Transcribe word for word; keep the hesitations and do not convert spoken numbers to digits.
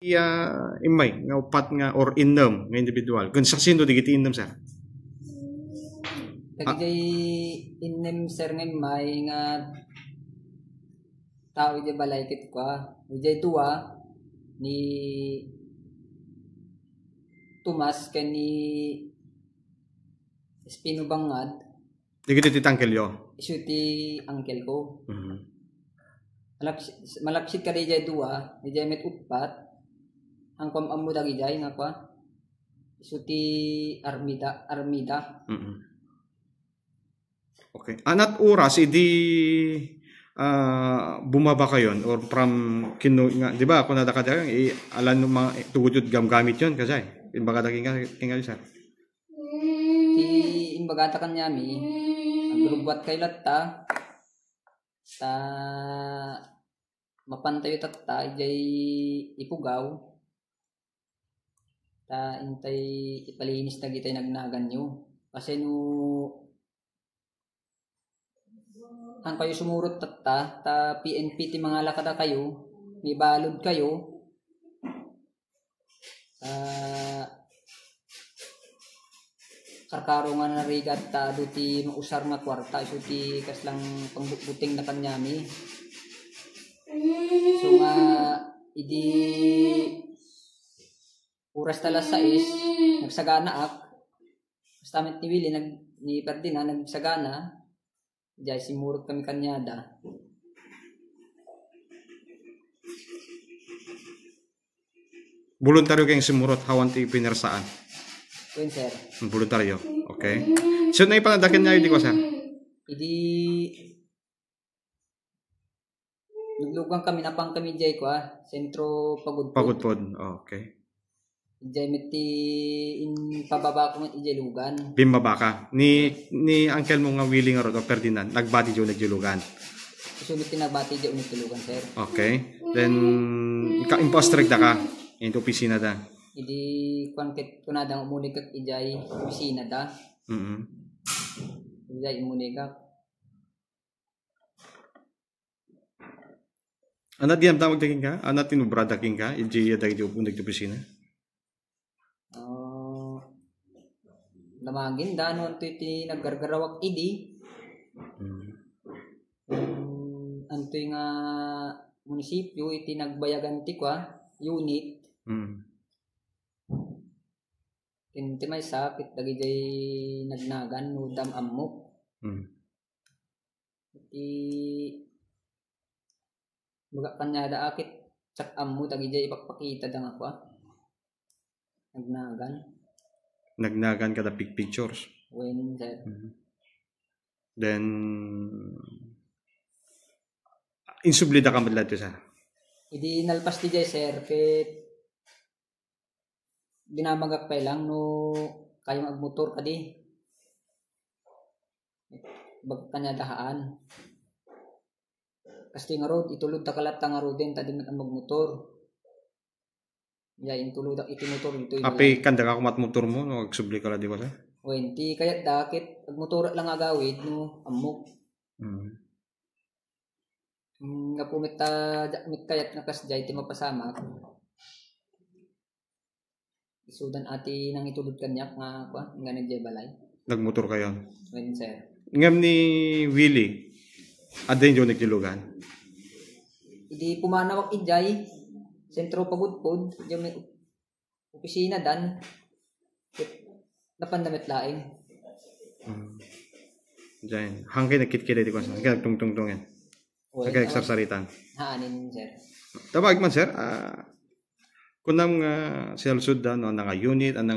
Iya, immay nga upat nga or innem nga individual. Kun sasino dagiti innem, sir? Dagiti innem, sir, nga immay nga tao idiay balay ket kua, idiay dua ni Tomas ken ni Espino Bangad. Dagiti ti uncle-yo? Isu ti uncle ko. Mhm. Malapsi-, malapsit kadi idiay dua, idiay met uppat. Ang kuam ammo dagidiay nga kua. Isu ti Armida, Armida. Mhm. Okay. Anat oras idi, ah, bumaba kayon or from kinu-, nga, di ba, kunada ka dyan, i-, alan ng mga tugod yun, gamgamit yun, kasi, imbagada kinga, kinga, sir. Ti imbagata kaniami, agrubbuat kayo latta, ta mapantayo tatta, idiay ipugaw, ta intay ipalinis dagitay nagnaganyo. Kasi no, han kayo sumurot tatta, ta P N P ti mangala kadakayo, mibalud kayo, ta karkaro nga narigat ta adu ti mausar nga kuarta, isu ti kaslang pangbutbuteng na kaniami. So nga, idi oras ta alas sais, nagsaganaak. Basta met ni Willie, nag-, ni Ferdinand, nagsagana. Diay simmurot kami kaniada. Voluntaryo kayong simmurot, awan ti pinersaan? Wen, sir. Voluntaryo. Okay. So, naipanadakan niya, di ko, sir? Idi naglugan kami, napan kami diay kua, Sentro Pagudpud. Pagudpud. Okay. Diay met ti impababa ko met idiay lugan. Bimmaba ka. Ni, ni uncle mo nga Willie nga rod o Ferdinand, nagbati diay nagdiay lugan. Isu met ti nagbati diay nagdiay lugan, sir. Okay. Then, ka, impastrek da ka. Into opisina da. Idi kuan ket kunada nga umunig kak idiay opisina da. Mm-hmm. Idiay umunig kak. Anat diay amtawag da kenka? Anat tinubrada kenka? Idiay dagiti upo dagiti opisina? Ah, damagin da no antoy ti naggargarawak idi. Hmm. Hmm, antoy nga munisipyo iti nagbayagan ti kua, unit. Hmm. Ken ti maysa, ket dagidiay nagnagan no dam ammok. Hmm. Iti baga kaniada a ket siak ammo dagidiay ipakpakita da nga kua. Nagnagan. Nagnagan kada pic-, pictures. Wen, sir. Mhm. Then, insubli da ka met latta, sir? Idi nalpas ti diay, sir, ket dinamagak pay lang no kayam agmotor kadi. Baga kaniada haan. Kastoy ngarud, itulod ta ka latta ngaruden ta di met ammo agmotor. Diay, intulodak iti motor ditoy. Apay, kanda ka kumat motor mo, no? Agsubli ka la, di ba, sir? Wen, ti kayat da, ket agmotor lang agawid, no? Ammok. Mm. Mm, gapu met ta, diak met kayat nga kas diay ti mapasamak. Isudan a ti nangitulod kaniak nga, kua, nga nagdiay balay. Nagmotor kayo? Wen, sir. Ngem ni Willie, adda inyo nagdilugan? Idi pumanawak idiay, sentro pagudpod, idiay may opisina dan, napan na met laeng. Hmm. Diyan. Hangkay nagkitkilay di ko sa, hangkay nagtungtungtong yan. Wen, hangkay nagsarsaritan. Haanin, sir. Tabag man, sir. Ah, kunam nga sialsud da, no, nga unit, nga